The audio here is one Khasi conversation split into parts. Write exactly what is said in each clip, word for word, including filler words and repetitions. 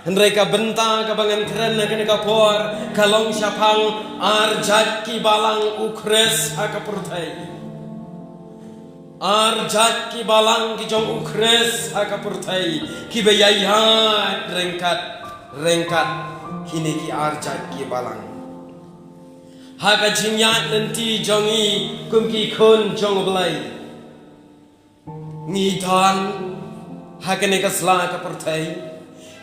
Hynrei ka bynta kaba ngan kren ha kane ka por ka long shaphang ar jait ki balang u Khrist ha ka pyrthei. Ar jait ki balang ki jong u Khrist ha ka pyrthei kiba ïaid ryngkat ryngkat kine ki ar jait ki balang. Ha ka jingïaid lynti jong ngi kum ki khun jong U Blei, ngi don ha kane ka sla ka pyrthei,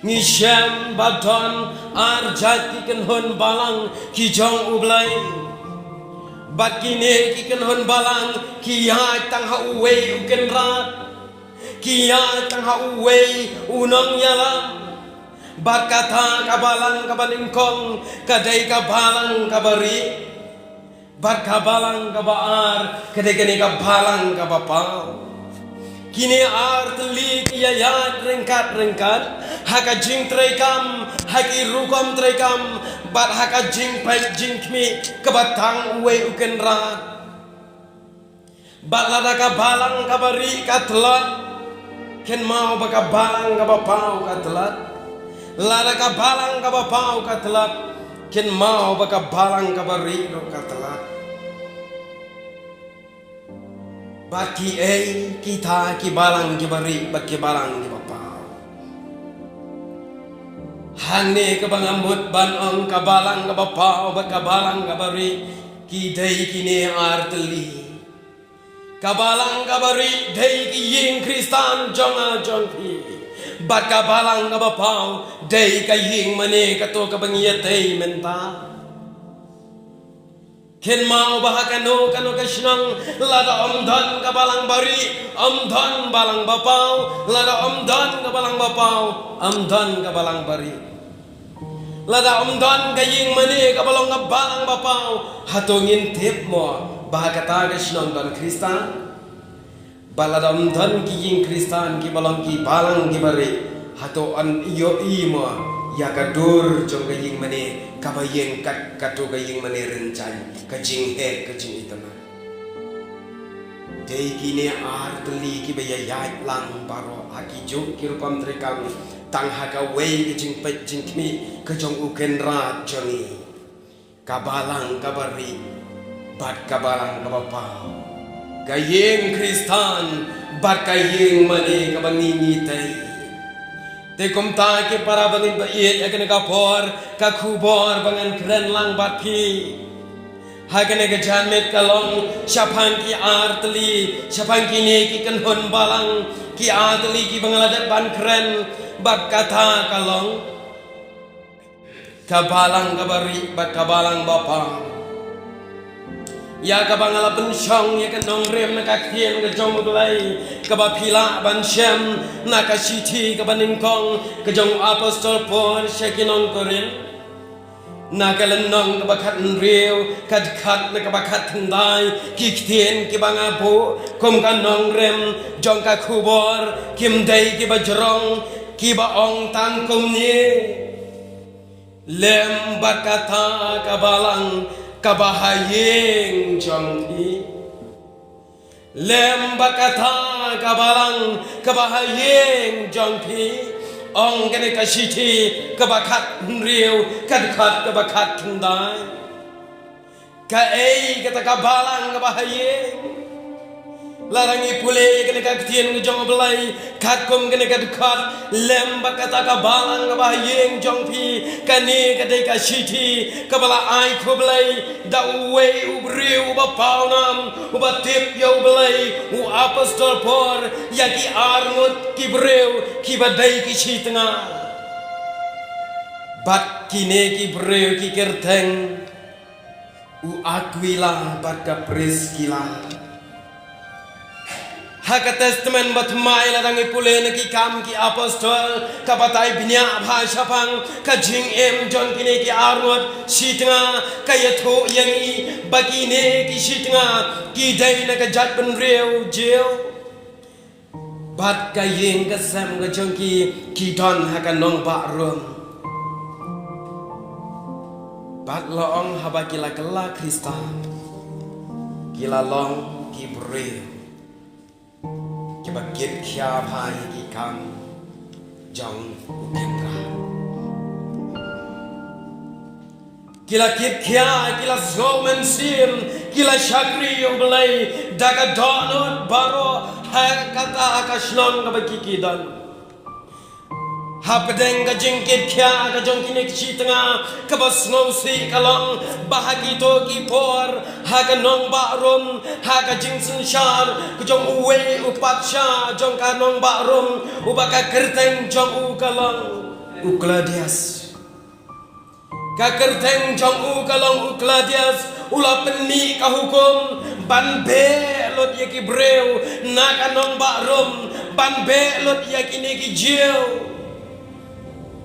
ngi shem ba don ar jait ki kynhun balang ki jong U Blei. Bad kine ki kynhun balang ki ïaid tang ha uwei u kynrad, ki ïaid tang ha uwei u nongïalam. Bad kata ka balang kaba nyngkong ka dei ka balang kaba rieh. Bad ka balang kaba ar ka dei kane ka balang kaba paw. Kine ar tylli ki ïaid ryngkat ryngkat ha ka jingtreikam, ha ki rukom treikam, bad ha ka jingpeit jingkhmih kaba tang uwei u kynrad. Bad lada ka balang kaba rieh ka tlot, kynmaw ba ka balang kaba paw ka tlot. Lada ka balang kaba paw ka tlot, kynmaw ba ka balang kaba rieh ruh ka tlot. Bad kiei kita ki balang kiba rieh bad ki balang kiba paw? Hangne kaba nga mut ban ong ka balang kaba paw bad ka balang kaba rieh ki dei kine ar tylli. Ka balang kaba rieh dei ki ïing Khristan jong nga jong phi. Bad ka balang kaba paw dei ka ïing mane kato kaba ngi ïatei mynta. Kynmaw ba ha kano kano ka shnong lada ym don ka balang ba rieh, ym don balang ba paw, lada ym don ka balang ba paw, ym don ka balang ba rieh. Lada ym don ka ïing mane kaba long ka balang ba paw, hato ngin tip mo ba ha kata ka shnong don Khristan? Ba lada ym don ki ïing Khristan kiba long ki balang kiba rieh, hato yn ïohi mo ïa ka dur jong ka ïing mane kaba ïeng kat kato ka ïing mane rynjaiñ, ka jingheh ka jingitynnad? Dei kine ar tylli kiba ïaid lang baroh ha ki juh ki rukom treikam, tang ha kawei ka jingpeit jingkhmih ka jong u kynrad jong ngi. Ka balang kaba rieh bad ka balang kaba paw, ka ïing Khristan bad ka ïing mane kaba ngi ngi tei. Te kumta ki para bangeit ba ïeit, ha kane ka por ka khubor ba ngan kren lang bad phi ha kane ka janmiet ka long shaphang ki ar tylli, shaphang kine ki kynhun balang, ki ar tylli kiba nga la dep ban kren. Bad kata ka long ka balang kaba rieh bad ka balang ba paw. Ïa kaba nga la pynshong ïa ka nongrim na ka ktien ka jong U Blei kaba phi lah ban shem na ka shithi kaba nyngkong ka jong u apostol Paul sha ki nong Korinth, na ka lynnong kaba khathynriew, ka dkhot na kaba khatkhyndai. Ki ktien kiba nga buh kum ka nongrim jong ka khubor kim dei kiba jrong, kiba ong tang kumne: Lem bad kata ka balang kaba ha ïing jong phi. Lem bad kata ka balang kaba ha ïing jong phi, ong kane ka shithi kaba khathynriew, ka dkhot kaba khatkhyndai. Kaei kata ka balang kaba ha ïing? Lada ngi pule ïa kane ka ktien ka jong U Blei katkum kane ka dkhot, lem bad kata ka balang kaba ha ïing jong phi, kane ka dei ka shithi kaba la ai khublei da uwei u briew uba pawnam, uba tip ïa U Blei, u apostol Paul, ïa ki arngut ki briew kiba dei ki shitnga. Bad kine ki briew ki kyrteng u Akwila bad ka Priskila. Ha ka Testament Bathymmai, lada ngi pule na Ki Kam ki Apostol, ka batai bniah bha shaphang ka jingim jong kine ki arngut shitnga, ka ïathuh ïa ngi ba kine ki shitnga ki dei na ka jaitbynriew Jiw. Bad ka ïing ka sem ka jong ki, ki don ha ka nongbah Rom. Bad la ong haba ki la kylla Khristan, ki la long ki briew kiba kit khia bha ïa ki kam jong U Kynrad. Ki la kit khia, ki la sngew mynsiem, ki la shakri ïa U Blei da ka dohnud baroh ha kata ka shnong kaba ki ki don. Hapdeng ka jingkit khia ka jong kine ki shi tnga, kaba sngewsih ka long ba ha kito ki por, ha ka nongbah Rom, ha ka jingsynshar ka jong uwei u patsha jong ka nongbah Rom, uba ka kyrteng jong u ka long u Klaudius. Ka kyrteng jong u ka long u Klaudius, u la pynmih ka hukum ban beh lut ïa ki briew na ka nongbah Rom, ban beh lut ïa kine ki Jiw.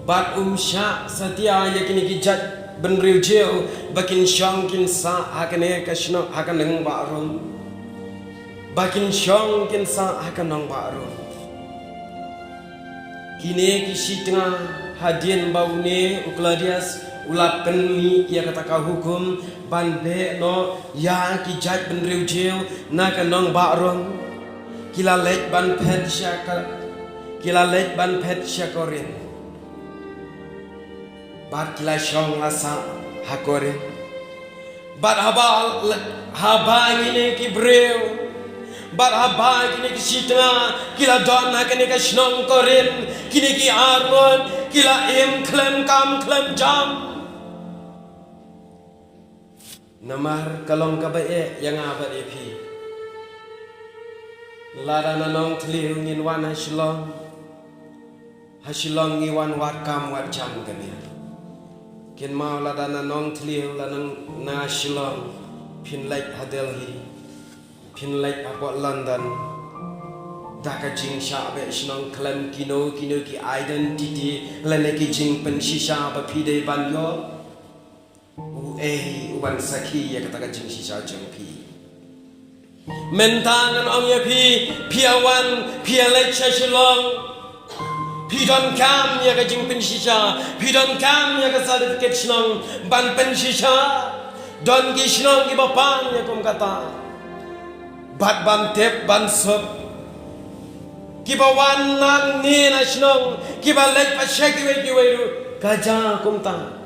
Bad um shah satia ïa kine ki jait bynriew Jiw ba kin shong kin sah ha kane ka shnong, ha ka nongbah Rom. Ba kin shong kin sah ha ka nongbah Rom. Kine ki shi tnga hadien ba une u Klaudius u la pynmih ïa kata ka hukum ban beh noh ïa ki jait bynriew Jiw na ka nongbah Rom, ki la leit ban phet sha ka, ki la leit ban phet sha Korinth. Bad ki la shong la sah ha Korinth. Bad haba, haba kine ki briew, bad haba kine ki shi tnga ki la don ha kane ka shnong Korinth, kine ki arngut ki la im khlem kam khlem jam. Namar ka long kaba eh ïa nga bad ïa phi. Lada na Nongthliew ngin wan ha Shillong, ha Shillong ngi wan wad kam wad jam kane. Kynmaw lada na Nongthliew, lada na Shillong, phin leit ha Delhi, phin leit ha Port London, da ka jingshah beh shnong khlem kino kino ki identity lane ki jingpynshisha ba phi dei ban ïoh. Uei uban sakhi ïa kata ka jingshisha jong phi? Mynta ngan ong ïa phi, phi ïa wan, phi ïa leit sha Shillong. Phi donkam ïa ka jingpynshisha, phi donkam ïa ka certificate shnong ban pynshisha. Don ki shnong kiba pan ïa kum kata. Bad ban tip ban suk, kiba wan nangne na shnong, kiba leit pat sha kiwei kiwei ruh ka jia kumta.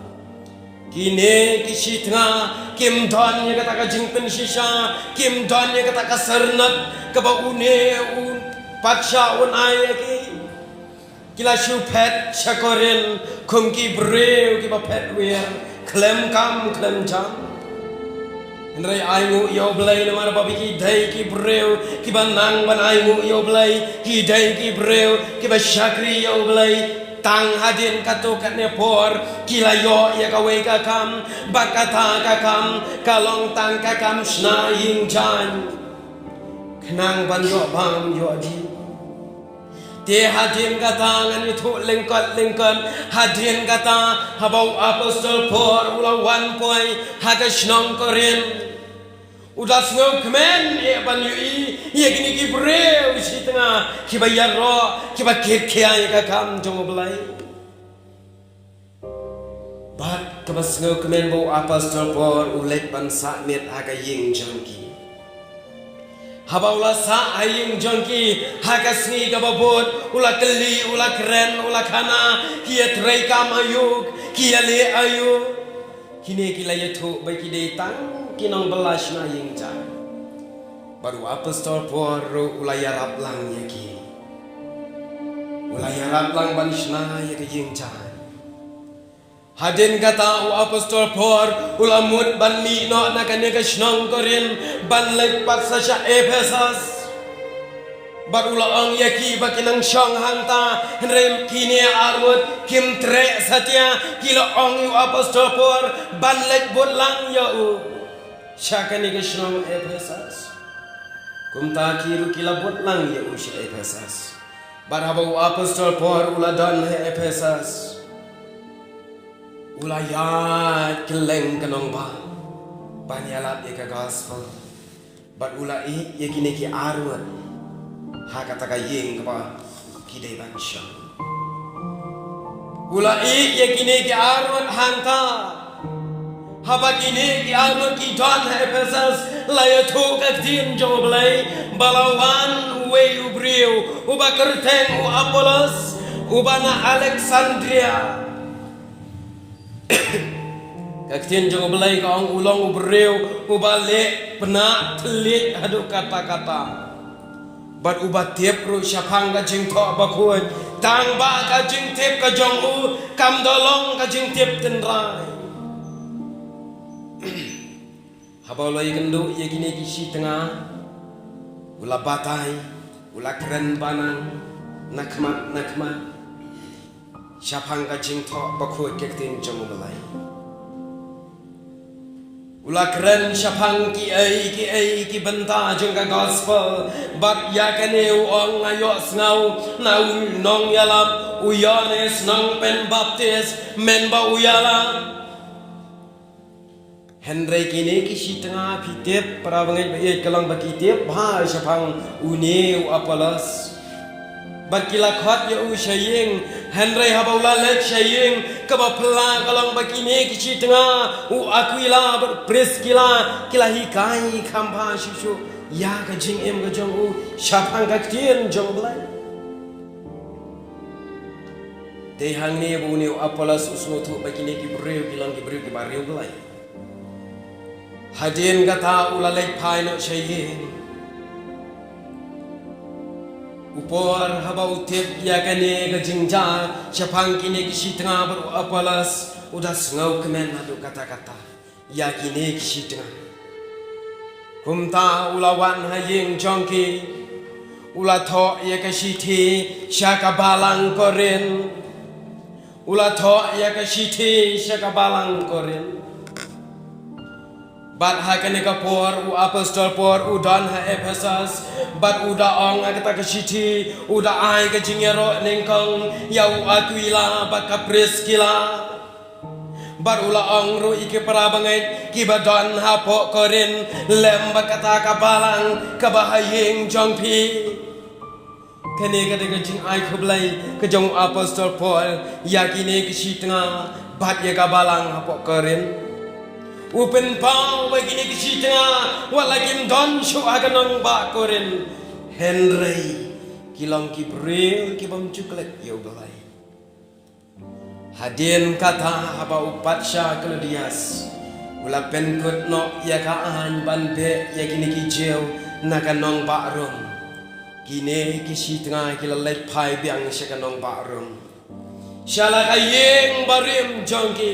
Kine ki shi tnga kim don ïa kata ka jingpynshisha, kim don ïa kata ka syrnod kaba une u patsha un ai ïa ki. Ki la shu phet sha Korinth kum ki briew kiba phet wir, khlem kam khlem jam. Hynrei ai nguh ïa U Blei namar ba ki dei ki briew kiba nang ban ai nguh ïa U Blei, ki dei ki briew kiba shakri ïa U Blei. Tang hadien katto katne por ki la ïoh ïa kawei ka kam, bad kata ka kam ka long tang ka kam shna ïing jaiñ, khnang ban ïoh bam ïoh dih. Te hadien kata ngan ïathuh lyngkot lyngkot, hadien kata haba u apostol Paul u la wan poi ha ka shnong Korinth, u da sngewkmen eh ban ïohi ïa kine ki briew shi tnga kiba ïaroh, kiba kit khia ïa ka kam jong U Blei. Bad kaba sngewkmen ba u apostol Paul u leit ban sah miet ha ka ïing jong ki. Haba u la sah ha ïing jong ki, ha ka sngi kaba bud, u la kylli, u la kren, u la khana, ki ïa trei kam aïu, ki ïa leh aïu. Kine ki la ïathuh ba ki dei tang ki nongbylla shna ïing jaiñ. Bad u apostol Paul ruh u la ïarap lang ïa ki. U la ïarap lang ban shna ïa ka ïing jaiñ. Hadien kata u apostol Paul u la mut ban mih noh na kane ka shnong Korinth ban leit pat sa sha Ephesus. Bad u la ong ïa ki ba ki nang shong hangta, hynrei kine arngut kim treh satia, ki la ong ïa u apostol Paul ban leit bud lang ïa u sha kane ka shnong Ephesus. Kumta ki ruh ki la bud lang ïa u sha Ephesus. Bad haba u apostol Paul u la don ha Ephesus, u la ïaid kylleng ka nongbah ban ïalap ïa ka gospel. Bad u la ïeh ïa kine ki arngut ha kata ka ïing kaba ki dei ban shong. U la ïeh ïa kine ki arngut hangta. Haba kine ki arngut ki don ha Ephesus, la ïathuh ka ktien jong U Blei ba la wan uwei u briew uba kyrteng u Apollos, uba na Alexandria. Ka ktien jong U Blei ka ong u long u briew uba leh pynah thylliej haduh katta katta. Bad uba tip ruh shaphang ka jingthoh bakhuid, tang ba ka jingtip ka jong u kam da long ka jingtip tynrai. Haba u la ïakynduh ïa kine ki shi tnga, u la batai, u la kren ba nang na khmat na khmat shaphang ka jingthoh bakhuid ka ktien jong U Blei. U la kren shaphang kiei kiei ki bynta jong ka gospel, bad ïa kane u ong nga ïohsngew na u nongïalap u Ïoannis Nongpynbaptis, mynba u ïalap. Hynrei kine ki shi tnga phi tip, para bangeit ba ïeit, ka long ba ki tip bha shaphang une u Apollos. Bad ki la khot ïa u sha ïing, hynrei haba u la leit sha ïing, kaba phylla ka long ba kine ki shi tnga, u Akwila bad Priskila, ki la hikai kham bha shuh shuh ïa ka jingim ka jong u shaphang ka ktien jong U Blei. Te hangne ba une u Apollos u sngewthuh ba kine ki briew ki long ki briew kiba riewblei. Hadien kata u la leit phai noh sha ïing. U Paul haba u tip ïa kane ka jingjia shaphang kine ki shi tnga bad u Apollos, u da sngewkmen haduh katta katta ïa kine ki shi tnga. Kumta u la wan ha ïing jong ki, u la thoh ïa ka shithi sha ka balang Korinth. U la thoh ïa ka shithi sha ka balang Korinth. Bad ha kane ka por u apostol Paul u don ha Ephesus, bad u da ong ha kata ka shithi, u da ai ka jingïaroh nyngkong ïa u Akwila bad ka Priskila. Bad u la ong ruh ïa ki para bangeit kiba don hapoh Korinth, lem bad kata ka balang kaba ha ïing jong phi. Kane ka dei ka jingai khublei ka jong u apostol Paul ïa kine ki shi tnga bad ïa ka balang hapoh Korinth. U pynpaw ba kine ki shi tnga wat la kim don shuh ha ka nongbah Korinth, hynrei ki long ki briew ki bym ju klet ïa U Blei. Hadien kata haba u patsha Klodias u la pynkut noh ïa ka aiñ ban beh ïa kine ki Jiw na ka nongbah Rom, kine ki shi tnga ki la leit phai biang sha ka nongbah Rom, sha la ka ïing barim jong ki.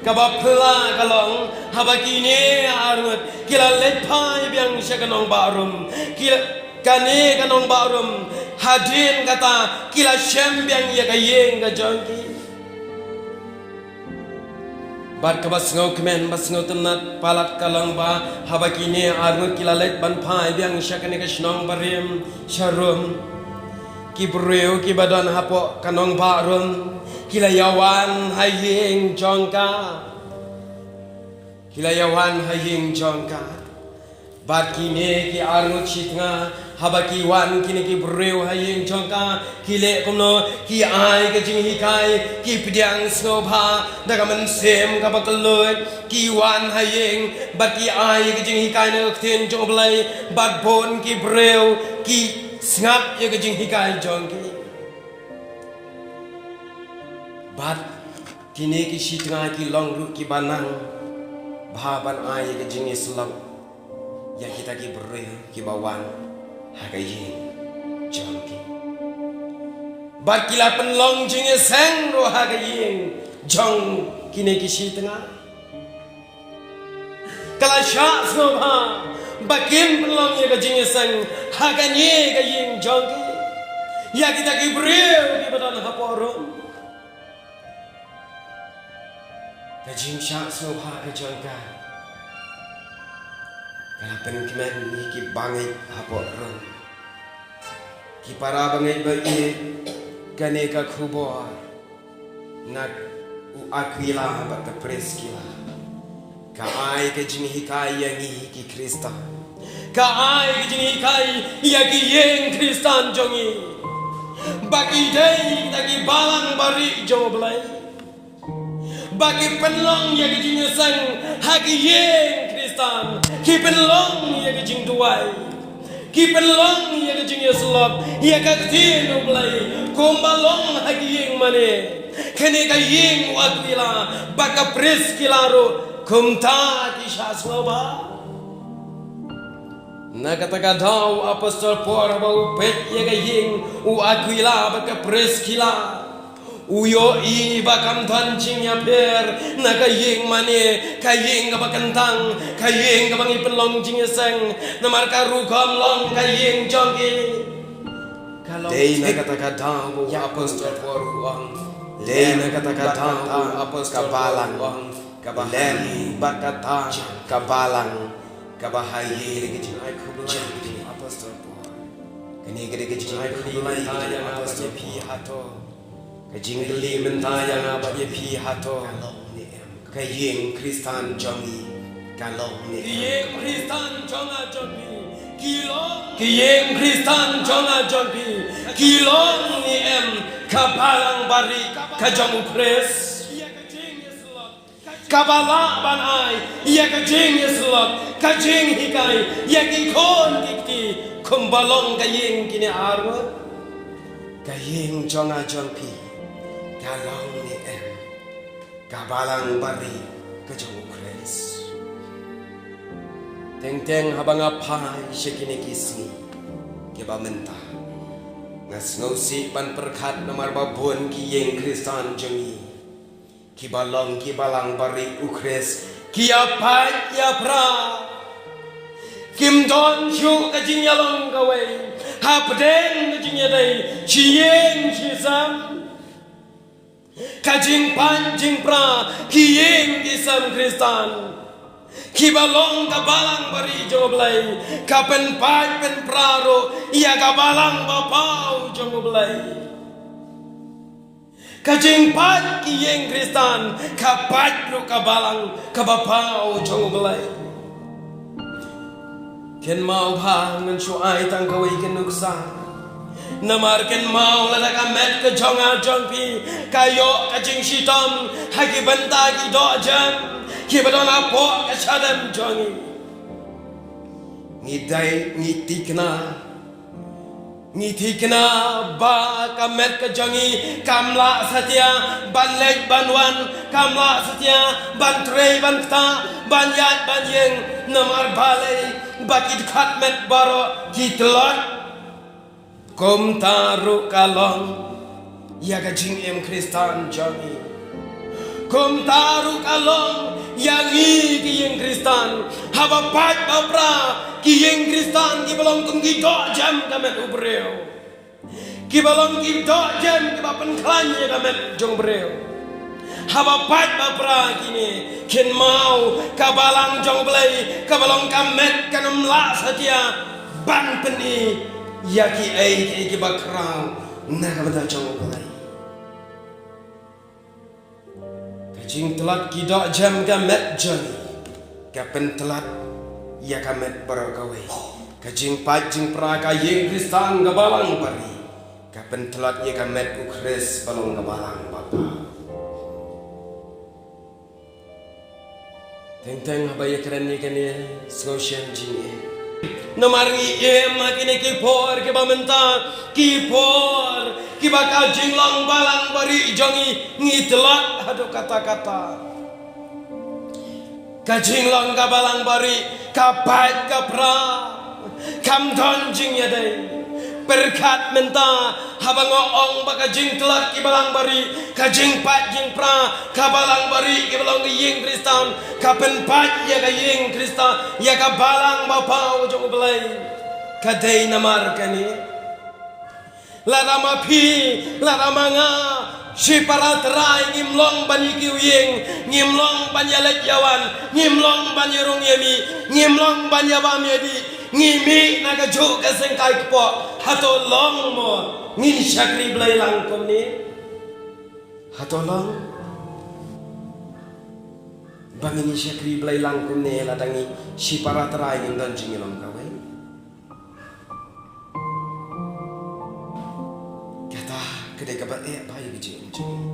Kaba phylla ka long, haba kine arngut ki la leit phai biang sha ka nongbah Rom, ki la, kane ka nongbah Rom, hadien kata ki la shem biang ïa ka ïing ka jong ki. Bad kaba sngewkmen, ba sngewtynnat palat ka long ba haba kine arngut ki la leit ban phai biang sha kane ka shnong barim sha Rom, ki briew kiba don hapoh ka nongbah Rom ki la ïawan ha ïing jong ka. Ki la ïawan ha ïing jong ka. Bad kine ki arngut shi tnga, haba ki wan kine ki briew ha ïing jong ka, ki leh kumno, ki ai ka jinghikai, ki pdiang sngewbha da ka mynsiem kaba kylluid, ki wan ha ïing bad ki ai ka jinghikai na ka ktien jong U Blei, bad bun ki briew ki sngap ïa ka jinghikai jong ki. Bad kine ki shi tnga ki long ruh kiba nang bha ban ai ka jingïasyllok ïa kita ki briew kiba wan ha ka ïing jong ki. Bad ki la pynlong jingïaseng ruh ha ka ïing jong kine ki shi tnga. Ka la shah sngewbha ba kin pynlong ïa ka jingïaseng ha kane ka ïing jong ki, ïa kita ki briew kiba don hapoh Rom. Ka jingshah sngewbha ka jong ka ka la pynkmen ïa ki bangeit hapoh Rom. Ki para bangeit ba ïeit, kane ka khubor na u Akwila bad ka Priskila ka ai ka jinghikai ïa ngi ki Khristan. Ka ai ka jinghikai ïa ki ïing Khristan jong ngi ba ki dei kita ki balang barieh jong U Blei. Ba ki pynlong ïa ka jingïaseng ha ki ïing Khristan, ki pynlong ïa ka jingduwai, ki pynlong ïa ka jingïasyllok ïa ka ktien U Blei, kumba long ha ki ïing mane. Kane ka ïing u Akwila bad ka Priskila ruh kumta ki shah sngewbha. Na kata ka daw u Apostol Paul haba u peit ïa ka ïing u Akwila bad ka Priskila, u ïohi ba kam don jingïapher na ka ïing mane, ka ïing kaba kyntang, ka ïing kaba ngi pynlong jingïaseng, namar ka rukom long ka ïing jong ki. Dei na kata ka daw ba u Apostol Paul u ong, dei na kata ka daw ba u Apostol Paul u ong, kaba lem bad kata ka balang kaba ha ïing. Kane ka dei ka jingai khublei jong u Apostol Paul. Kane ka dei ka jingai khublei jong u Apostol Paul. Ka jingkylli mynta ïa nga bad ïa phi hato, ka ïing Khristan jong ngi ka long ne em? Ka ïing Khristan jong nga jong phi ki long, ka ïing Khristan jong nga jong phi ki long ne em ka balang barieh ka jong u Khrist? Kaba lah ban ai ïa ka jingïasyllok, ka jinghikai ïa ki khun ki kti, kumba long ka ïing kine arngut. Ka ïing jong nga jong phi ka long ne em ka balang barieh ka jong u Khrist? Teng teng haba nga phai sha kine ki sngi kiba mynta, nga sngewsih ban pyrkhat namar ba bun ki ïing Khristan jong ngi kiba long ki balang barieh u Khrist ki ïa pait ïa pra. Kim don shuh ka jingïalong kawei hapdeng ka jingïadei shi ïing shi sem. Ka jingpait jingpra ki ïing ki sem Khristan kiba long ka balang barieh jong u Blei ka pynpait pynpra ruh ïa ka balang ba paw jong u Blei. Ka jingpait ki ïing Khristan ka pait ruh ka balang kaba paw jong u Blei. Kynmaw ba ngan shu ai tang kawei ka nuksa. Namar kynmaw lada ka met ka jong nga jong phi ka ïoh ka jingshitom ha ki bynta ki dohjem kiba don hapoh ka shadem jong ngi, ngi dei ngi thikna. Ngi thikna ba ka met ka jong ngi kam lah satia ban leit ban wan, kam lah satia ban trei ban ktah, ban ïaid ban ïeng, namar balei ba ki dkhot met baroh ki tlot. Kumta ruh ka long ïa ka jingim Khristan jong ngi. Kumta ruh ka long ïa ngi ki ïing Khristan. Haba pait ba pra ki ïing Khristan kiba long kum ki dohjem ka met u briew, kiba long ki dohjem kiba pynkhlaiñ ïa ka met jong u briew. Haba pait ba pra kine, kynmaw ka balang jong u Blei kaba long ka met kan ym lah satia ban pyni ïa kiei kiei kiba khraw na ka bynta jong u Blei. Ka jingtlot ki dohjem ka met jong ngi ka pyntlot ïa ka met baroh kawei. Ka jingpait jingpra ka ïing Khristan ka balang barieh ka pyntlot ïa ka met u Khrist ba long ka balang ba paw. Teng teng haba ïakren ïa kane, sngewsih jingeh. Namar ngi im ha kine ki por kiba mynta, ki por kiba ka jinglong balang barieh jong ngi ngi tlot haduh katta katta. Ka jinglong ka balang barieh ka pait ka pra, kam don jingïadei. Pyrkhat mynta haba nga ong ba ka jingtlot ki balang barieh, ka jingpait jingpra ka balang barieh kiba long ka ïing Khristan, ka pynpait ïa ka ïing Khristan, ïa ka balang ba paw jong u Blei. Ka dei namar kane. Lada ma phi, lada ma nga, shi para trai ngim long ban ïa kiwïing, ngim long ban ïa leit ïa wan, ngim long ban ïa rung ïa mih, ngim long ban ïa bam ïa dih, ngi mih na kajuh ka syngkai kpoh, hato long mo ngin shakri Blei lang kumne? Hato long ba ngin shakri Blei lang kumne lada ngi shi para trai ngim don jingïalong kawei? Kata ka dei kaba eh ba ïa ka jingim jong ngi.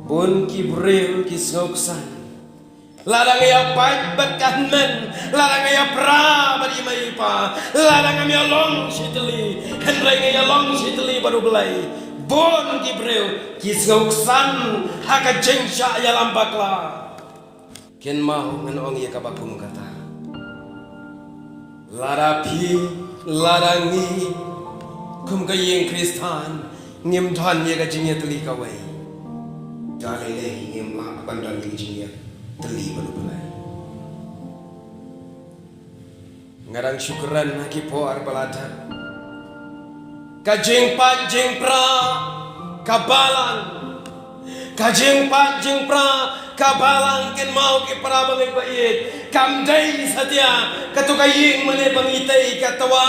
Bun ki briew ki sngewksan. Lada nga ïa pait bad ka hynmen, lada nga ïa pra bad i mei i pa, lada ngam ïa long shi tylli, hynrei nga ïa long shi tylli bad u Blei. Bun ki briew ki sngewksan ha ka jingshah ïalam bakla. Kynmaw ngan ong ïa kaba kum kata. Lada phi, lada ngi, kum ka ïing Khristan, ngim don ïa ka jingïatylli kawei, da lei lei ngim lah ban don ïa ka jingïatylli bad U Blei. Nga dang shu kren ha ki por ba la dep. Ka jingpait jingpra ka balang. Ka jingpait jingpra ka balang, kynmaw ki para bangeit ba ïeit. Kam dei satia kato ka ïing mane ba ngi tei ka twa.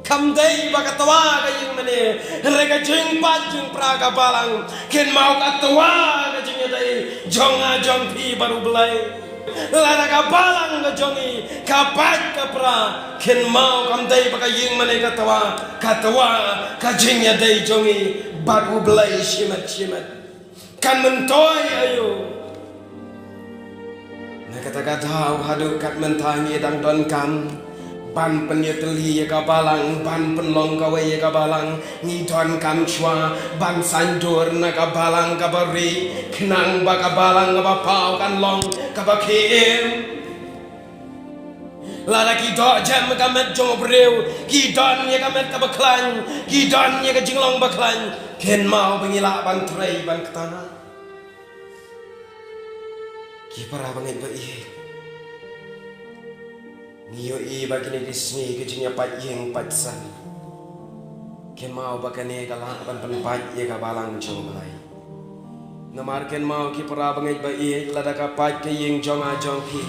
Kam dei ba ka twa ka ïing mane, hynrei ka jingpait jingpra ka balang. Kynmaw ka twa ka jingïadei jong nga jong phi bad U Blei. Lada ka balang ka jong ngi ka pait ka pra, kynmaw kam dei ba ka ïing mane ka twa, ka twa ka jingïadei jong ngi bad U Blei shimet shimet. Kan myntoi aïu? Na kata ka daw haduh kat mynta ngi dang donkam ban pynïatylli ïa ka balang, ban pynlong kawei ïa ka balang. Ngi donkam shuwa ban saiñdur na ka balang kaba rieh, khnang ba ka balang kaba paw kan long kaba khie im. Lada ki doh jem ka met jong u briew, ki don ïa ka met kaba khlaiñ, ki don ïa ka jinglong ba khlaiñ, kynmaw ba ngi lah ban trei ban kta. Ki para bangeit ba ïeit, ngi ïohi ba kine ki sngi ka jingïapait ïing pait sem, kynmaw ba kane ka lah ban pynpait ïa ka balang jong U Blei. Namar kynmaw ki para bangeit ba ïeit, lada ka pait ka ïing jong nga jong phi,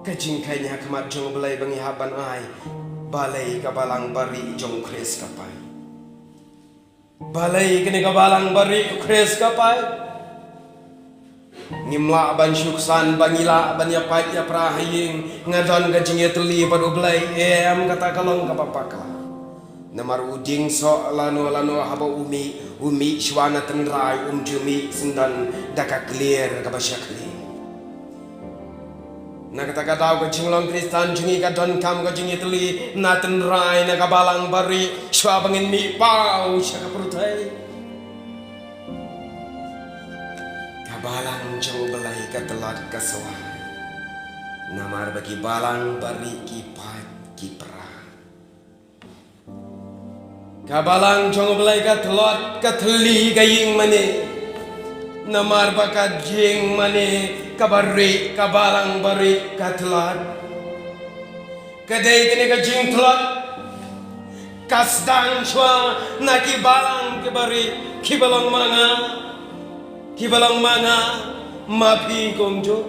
ka jingkheiñ ha khmat jong U Blei ba ngi hap ban ai, balei ka balang barieh jong U Khrist ka pait? Balei kane ka balang barieh U Khrist ka pait? Ngim lah ban shu ksan ba ngi lah ban ïapait ïapra ha ïing, nga don ka jingïatylli bad U Blei, em, kata ka long kaba bakla. Namar u dieng soh lano lano haba u mih, u mih shuwa na tynrai, um ju mih syndon da ka kliar kaba shakri. Na kata ka daw ka jinglong Khristan jong ngi ka donkam ka jingïatylli na tynrai, na ka balang barieh, shuwa ba ngin mih paw sha ka pyrthei. Ka balang jong U Blei ka tlot ka swai, namar ba ki balang barieh ki pait ki pra. Ka balang jong U Blei ka tlot ka thylli ka ïing mane, namar ba ka ïing mane kaba rieh, ka balang barieh ka tlot. Ka dei kane ka jingtlot ka sdang shuwa na ki balang kiba rieh, kiba long ma nga, kiba long ma nga, ma phi kumjuh.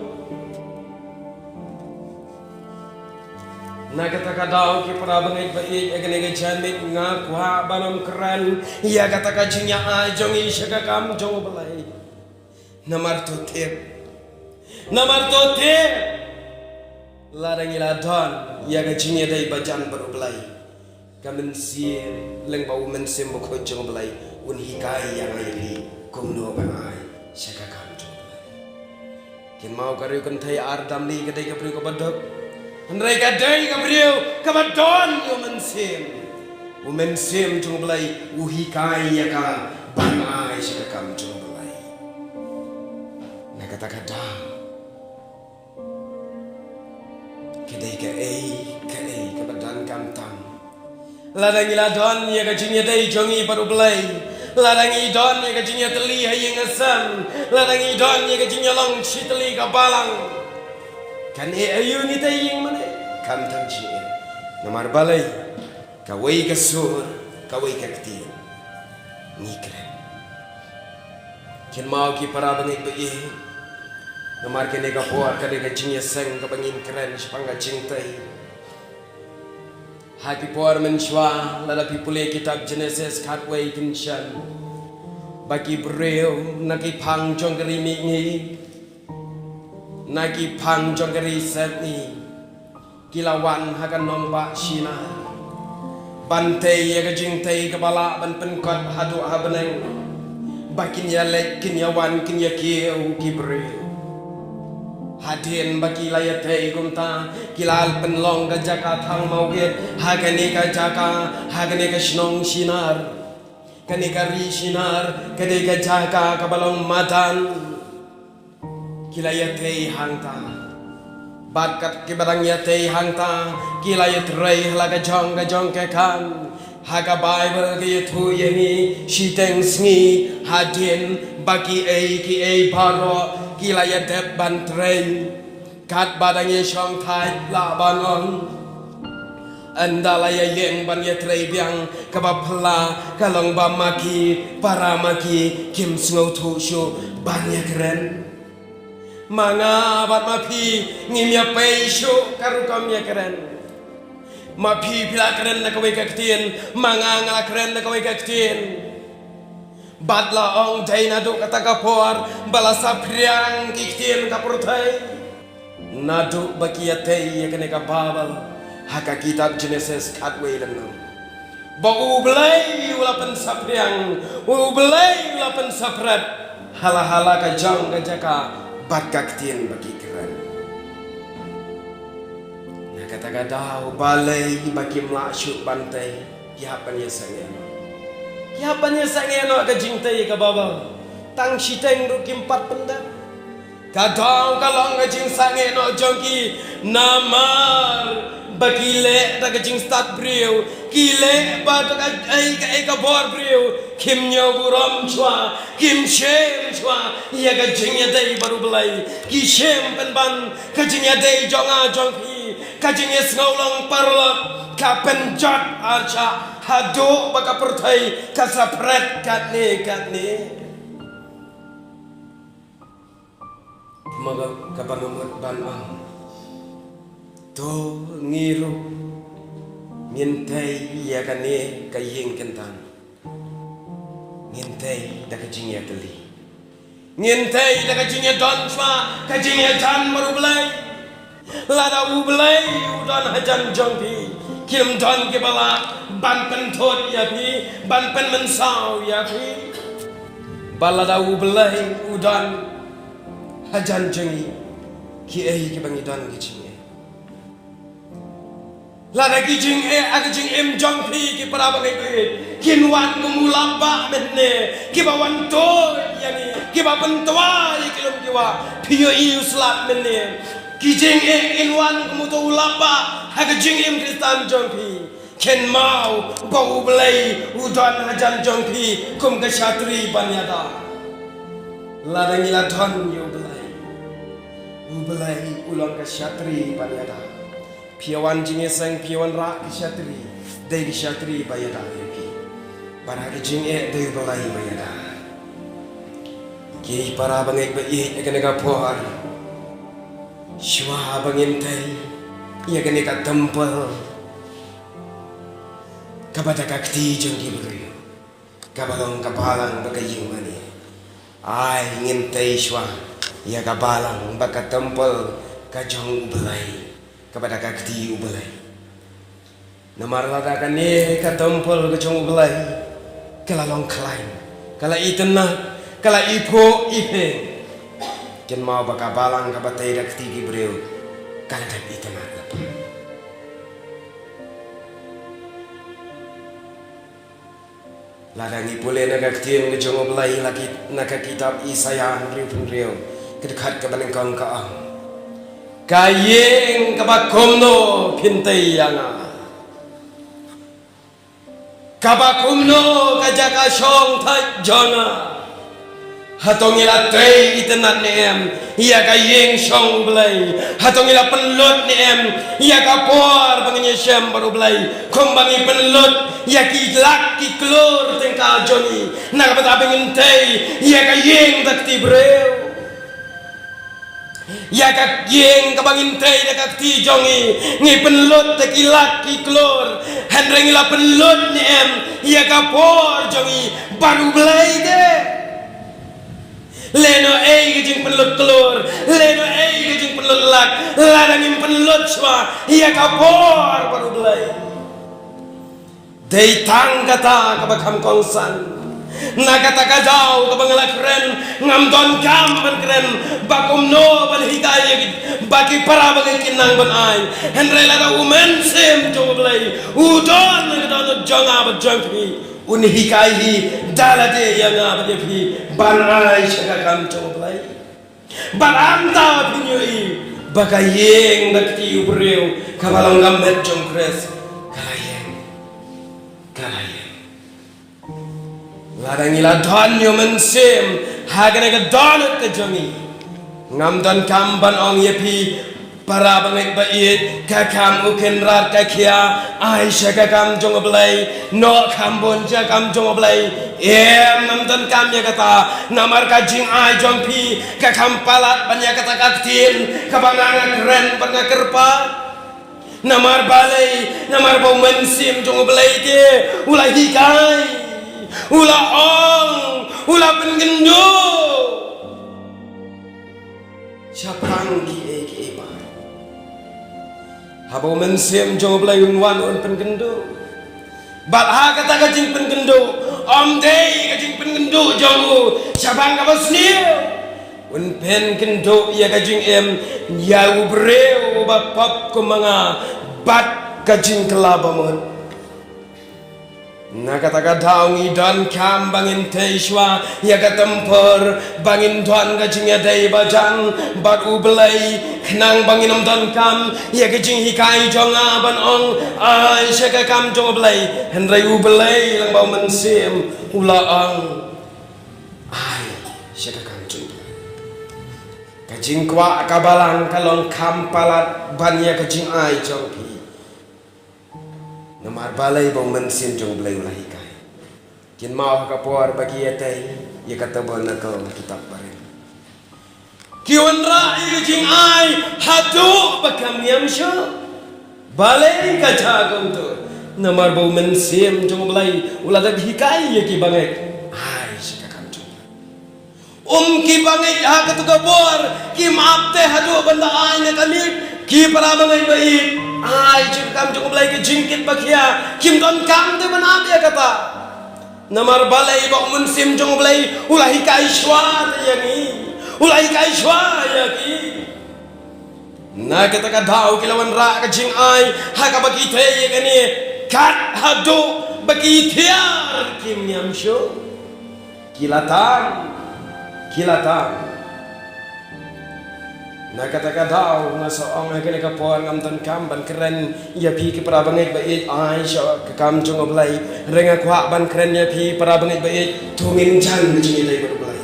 Na kata ka daw ki para bangeit ba ïeit, ïa kane ka janmiet nga kwah ban ym kren ïa kata ka jingïa-ai jong ngi sha ka kam jong U Blei. Namar to tip, namar to tip, lada ngi la don ïa ka jingïadei bajan bad U Blei, ka mynsiem, lyngba U Mynsiem Bakhuid jong U Blei, un hikai ïa nga ïa phi kumno ban ai sha ka kam jong U Blei. Kynmaw ka riew kynthei ar damli ka dei ka briew kaba duk, hynrei ka dei ka briew kaba don ïa U Mynsiem. U Mynsiem jong U Blei u hikai ïa ka ban ai sha ka kam jong U Blei. Na kata ka daw, ka dei kaei kaei kaba donkam tam. Lada ngi la don ïa ka jingïadei jong ngi bad U Blei, lada ngi don ïa ka jingïatylli ha ïing ha sem, lada ngi don ïa ka jingïalong shitylli ka balang, kan eh aïu ngi tei ïing mane? Khamtam jingeh. Namar balei? Kawei ka sur, kawei ka ktien. Ngi kren. Kynmaw ki para bangeit ba ïeit, namar kane ka por ka dei ka jingïaseng kaba ngin kren shaphang ka jingtei. Ha ki por mynshuwa, lada phi pule kitab Jenesis khatwei, phin shem ba ki briew na ki phang jong ka ri mihngi, na ki phang jong ka ri sepngi, ki la wan ha ka nongbah Shinar ban tei ïa ka jingtei kaba lah ban pynkot haduh ha bneng, ba kin ïaleit, kin ïawan, kin ïakiew ki briew. Hadien ba ki la ïatei kumta, ki la pynlong ka jaka thang mawit ha kane ka jaka, ha kane ka shnong Shinar. Kane ka ri Shinar ka dei ka jaka kaba long madan. Ki la ïatei hangta. Bad kat kiba dang ïatei hangta, ki la ïatrei ha la ka jong ka jong ka khan. Ha ka Baibl ka ïathuh ïa ngi, shiteng sngi hadien ba kiei kiei baroh ki la ïadep ban trei. Katba dang ïashong thait lah ban ong, ynda la ïaïeng ban ïatrei biang, kaba phylla ka long ba ma ki para ma ki kim sngewthuh shuh ban ïakren. Ma nga bad ma phi ngim ïapei shuh ka rukom ïakren. Ma phi phi la kren da kawei ka ktien, ma nga nga la kren da kawei ka ktien. Bad la ong dei naduh kata ka por ba la saphriang ki ktien ka pyrthei. Naduh ba ki ïatei ïa kane ka Baibl ha ka kitab Jenesis khatwei lynnong, ba U Blei u la pynsaphriang, U Blei u la pynsaphriang ha la ha la ka jong ka jaka bad ka ktien ba ki kren. Na kata ka daw balei ba kim lah shuh ban tei. Ki hap ban ïasangeh noh. Ki hap ban ïasangeh noh ka jingtei kaba bha. Tang shiteng ruh kim pat pyndep. Ka daw ka long ka jingsangeh noh jong ki namar ba ki leh da ka jingstad briew. Ki leh ba da ka ei ka ei ka bor briew. Kim ñiew burom shuwa, kim shem shuwa ïa ka jingïadei bad U Blei. Ki shem pynban ka jingïadei jong nga jong phi. Ka jingïasngew long paralok ka pynjot arshah haduh ba ka pyrthei ka saphriang katne katne. Ma ka, kaba nga mut ban ong, to ngi ruh ngin tei ïa kane ka ïing kyntang. Ngin tei da ka jingïakylli. Ngin tei da ka jingïadon shuwa ka jingïajan bad U Blei. Lada U Blei u don hajan jong phi, kim don kiba lah ban pynthut ïa phi, ban pynmynsaw ïa phi. Bad lada U Blei u don hajan jong ngi, kiei kiba ngi don ki jingeh. Lada ki jingeh ha ka jingim jong phi ki para bangeit, kin wan kum u lapbah mynne, kiba wan tuid ïa ngi, kiba pyntwa ïa ki lum ki wah, phi ïohi u slap mynne. Ki jingeh kin wan kum uto u lapbah ha ka jingim Khristan jong phi. Kynmaw ba U Blei u don hajan jong phi kum ka shatri ban ïada. Lada ngi la don ïa U Blei, U Blei u long ka shatri ban ïada. Phi wan jingïaseng, phi wan rah ki shatri, dei ki shatri ba ïada ïa phi. Bad ha ki jingeh dei U Blei ba ïada. Ki para bangeit ba ïeit, ïa kane ka por, shuwa ba ngin tei ïa kane ka templ kaba da ka kti jong ki briew, kaba long ka balang bad ka ïing mane. Ai ngin tei shuwa ïa ka balang bad ka templ ka jong U Blei, kaba da ka kti U Blei. Namar lada kane ka templ ka jong U Blei ka la long khlaiñ, ka la itynnad, ka la iphuh iphieng, kynmaw ba ka balang kaba tei da kti ki briew ka la dep itynnad lypa. Lada ngi pule na ka ktien ka jong U Blei la ki, na ka kitab Isaïah hynriew phew hynriew, ka dkhot kaba nyngkong ka ong, ka ïing kaba kumno phin tei ïa nga? Kaba kumno ka jaka shong thait jong nga? Hato ngi la trei itynnad ne em ïa ka ïing shong U Blei? Hato ngi la pynlut ne em ïa ka por ba ngin ïashem bad U Blei kumba ngi pynlut ïa ki lak ki klur tyngka jong ngi na ka bynta ba ngin tei ïa ka ïing da kti briew? Ïa ka ïing kaba ngin tei da ka kti jong ngi, ngi pynlut da ki lak ki klur, hynrei ngi la pynlut ne em ïa ka por jong ngi bad U Blei te? Lehnoh ei ka jingpynlut klur, lehnoh ei ka jingpynlut lak, lada ngim pynlut shuwa ïa ka por bad U Blei. Dei tang kata kaba kham kongsan. Na kata ka daw kaba nga la kren, ngam donkam ban kren ba kumno ban hikai ïa ki, ba ki para bangeit kin nang ban ai. Hynrei lada U Mynsiem jong U Blei u don ha ka dohnud jong nga bad jong phi, Un hikai hi da lade ïa nga bad ïa phi ban ai sha ka kam jong U Blei. Bad hangta phin ïohi ba ka ïing da kti u briew kaba long ka met jong U Khrist ka la ïeng, ka la ïeng. Lada ngi la don ïa u Mynsiem ha kane ka dohnud ka jong ngi, ngam donkam ban ong ïa phi, para bangeit ba ïeit, ka kam u Kynrad ka khia, ai sha ka kam jong U Blei, noh kham bun sha ka kam jong U Blei. Em, ngam donkam ïa kata, namar ka jingai jong phi ka kham palat ban ïa kata ka ktien kaba nga nga kren bad nga kyrpad. Namar balei? Namar ba u Mynsiem jong U Blei te u la hikai, u la ong, u la pynkynduh shaphang kiei kiei baroh. Haba u Mynsiem jong U Blei un wan un pynkynduh, bad ha kata ka jingpynkynduh, ym dei ka jingpynkynduh jong u shaphang kaba sniew. Un pynkynduh ïa ka jingim ïa u briew uba pop kum ma nga bad ka jingkylla bamut. Na kata ka daw ngi donkam ba ngin tei shuwa ïa ka tempur, ba ngin don ka jingïadei bajan bad U Blei, khnang ba ngin ym donkam ïa ka jinghikai jong nga ban ong ai sha ka kam jong U Blei, hynrei U Blei lang ba u Mynsiem u la ong ai sha ka kam jong U Blei. Ka jingkwah ka balang ka long kham palat ban ïa ka jingai jong phi. Namar balei? Ba u Mynsiem jong U Blei u la hikai. Kynmaw ha ka por ba ki ïatei ïa ka tabernacle, kitab barim, ki wanrah ïa ka jingai haduh ba kam ñiam shuh. Balei ka jia kumta? Namar ba u Mynsiem jong U Blei u la dep hikai ïa ki bangeit ai sha ka kam jong U Blei. Um, ki bangeit ha katu ka por kim ap te haduh ban da ai na ka miet. Ki para bangeit ba ïeit, ai sha ka kam jong U Blei ka jingkit ba khia, kim donkam te ban ap ïa kata. Namar balei? Ba u Mynsiem jong U Blei u la hikai shuwa te ïa ngi, u la hikai shuwa ïa ki. Na kata ka daw ki la wanrah ka jingai ha kaba ki tei ïa kane, kat haduh ba ki thiar kim ñiam shuh. Ki la tang, ki la tang. Na kata ka daw nga sa ong ha kane ka por ngam donkam ban kren ïa phi ki para bangeit ba ïeit ai sha ka kam jong U Blei. Hynrei nga kwah ban kren ïa phi para bangeit ba ïeit, to ngin jan ka jingïadei bad U Blei.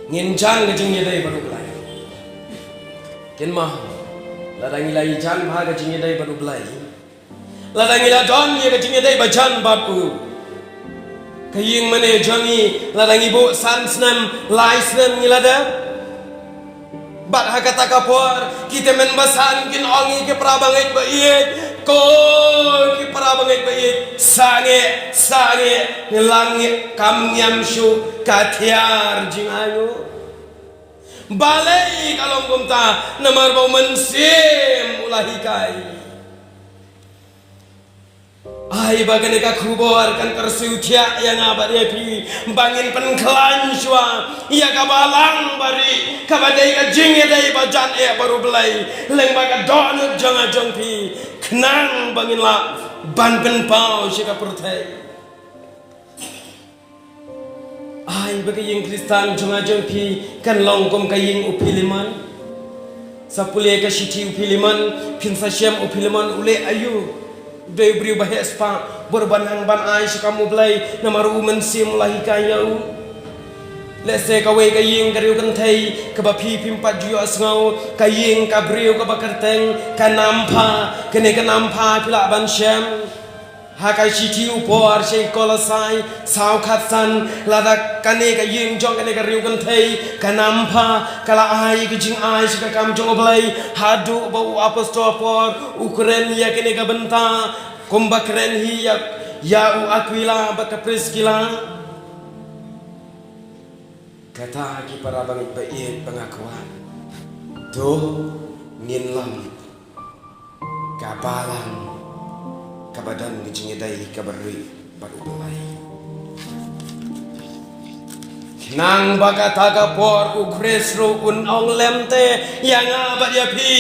Ngin jan ka jingïadei bad U Blei. Kynmaw, lada ngi la ïajan bha ka jingïadei bad U Blei, lada ngi la don ïa ka jingïadei bajan bad u, ka ïing mane jong ngi, lada ngi buh san snem, lai snem ngi la dep. Bad ha kata ka por ki tymmen basan kin ong ïa ki para bangeit ba ïeit, ko ki para bangeit ba ïeit, sangeh, sangeh, ngi la ngeit, kam ñiam shuh, ka thiar jingai noh. Balei ka long kumta? Namar ba u Mynsiem u la hikai. Ai ba kane ka khubor kan kyrsiew thiah ïa nga bad ïa phi ba ngin pynkhlaiñ shuwa ïa ka balang barieh kaba dei ka jingïadei bajan eh bad U Blei lyngba ka dohnud jong nga jong phi, khnang ba ngin lah ban pynpaw sha ka pyrthei. Ai ba ka ïing Khristan jong nga jong phi kan long kum ka ïing u Philemon. Sa pule ka shithi u Philemon, phin sa shem u Philemon u leh aïu. U dei u briew ba heh spah bor ban hang ban ai sha ka kam U Blei namar u Mynsiem u la hikai ïa u. Lehse kawei ka ïing ka riew kynthei kaba phi phim pat ju ïohsngew, ka ïing ka briew kaba kyrteng ka Nampha, kane ka Nampha phi lah ban shem. Ha ka shithi u Paul sha ki Kolosai saw khatsan, lada kane ka ïing jong kane ka riew kynthei ka Nampha ka la ai ka jingai sha ka kam jong U Blei, haduh ba u apostol Paul u kren ïa kane ka bynta, kumba kren hi ïa, ïa u Akwila bad ka Priskila. Kata ki para bangeit ba ïeit ba nga kwah, to ngin long ka balang kaba don ka jingïadei kaba rieh bad U Blei. Nang ba kata ka por u Khrist ruh un ong lem te ïa nga bad ïa phi,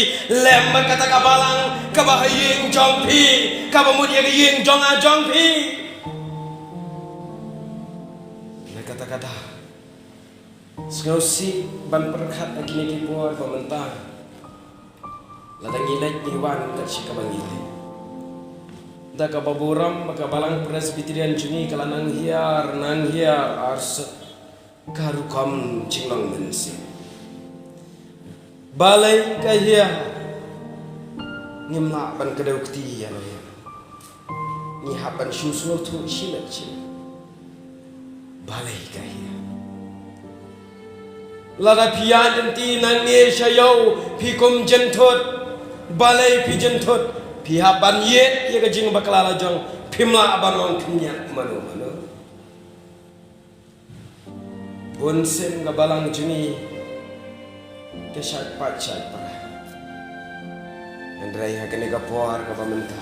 lem bad kata ka balang kaba ha ïing jong phi, kaba mut ïa ka ïing jong nga jong phi. Ka da sngewsih ban pyrkhat ha kine ki por ba mynta. Lada ngi leit ngi wan kat shi kaba ngi leit. Da kaba burom ba ka balang Presbyterian jong ngi ka la nang hiar, nang hiar arsut ka rukom jinglong mynsiem. Balei ka hiar? Ngim lah ban kdew kti ïa la ïa. Ngi hap ban shu sngewthuh shimet shimet. Balei ka hiar? Lada phi ïaid lynti nangne sha ïew phi kum jynthut. Balei phi jynthut? Phi hap ban ïeit ïa ka jingbakla la jong. Phim lah ban long khyndiat mano mano. Bun sien ka balang jong ngi ka shait pat shait pat. Hynrei ha kane ka por kaba mynta,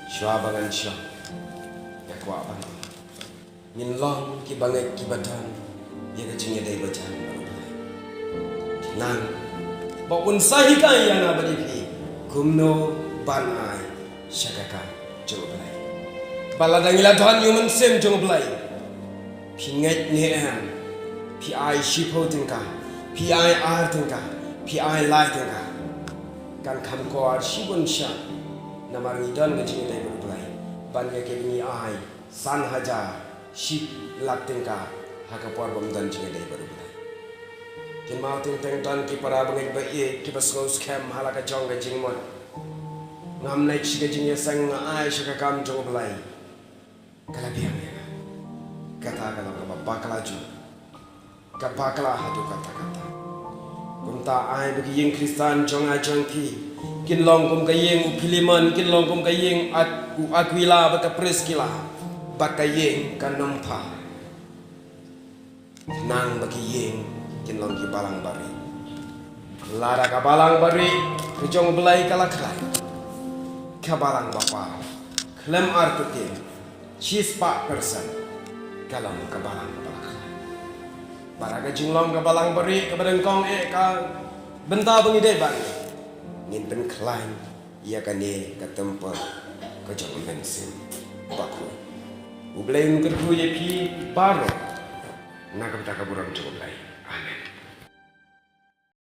shuwa ba ngan shong, nga kwah ban ngin long kiba ngeit kiba don ïa ka jingïadei ba jan bad U Blei. Nang ba un sa hikai ïa nga bad ïa phi kumno ban ai sha ka kam jong U Blei. Ba lada ngi la don ïa u Mynsiem jong U Blei, phi ngeit ne em, phi ai shiphew tyngka, phi ai ar tyngka, phi ai lai tyngka, kan kham kor shibun sha. Namar ngi don ka jingïadei bad U Blei ban ïa ka ngi ai san hajar shi lak tyngka ha ka por bym don jingïadei bad U Blei. Kin mawteng teng don ki para bangeit ba ïeit kiba sngew skhem ha la ka jong ka jingmut. Ngam leit sha ka jingïaseng, nga ai sha ka kam jong U Blei. Ka la biang ïa nga. Kata ka long kaba bakla jong ka bakla haduh katta katta. Kumta ai ba ki ïing Khristan jong nga jong phi kin long kum ka ïing u Philemon, kin long kum ka ïing Ak-, u Aquila bad ka Priskila, bad ka ïing ka Nympha. Nang ba ki ïing kin long ki balang barieh. Lada ka balang barieh ka jong U Blei ka la khlaiñ, ka balang bapaw khlem artatien, shispah persen ka long ka balang ba la khlaiñ. Bad ka jinglong ka balang barieh kaba nyngkong eh ka bynta ba ngi dei ban ngin pynkhlaiñ ïa kane ka templ ka jong U Mynsiem Bakhuid. U Blei un kyrkhu ïa phi baroh na ka bynta ka burom jong U Blei.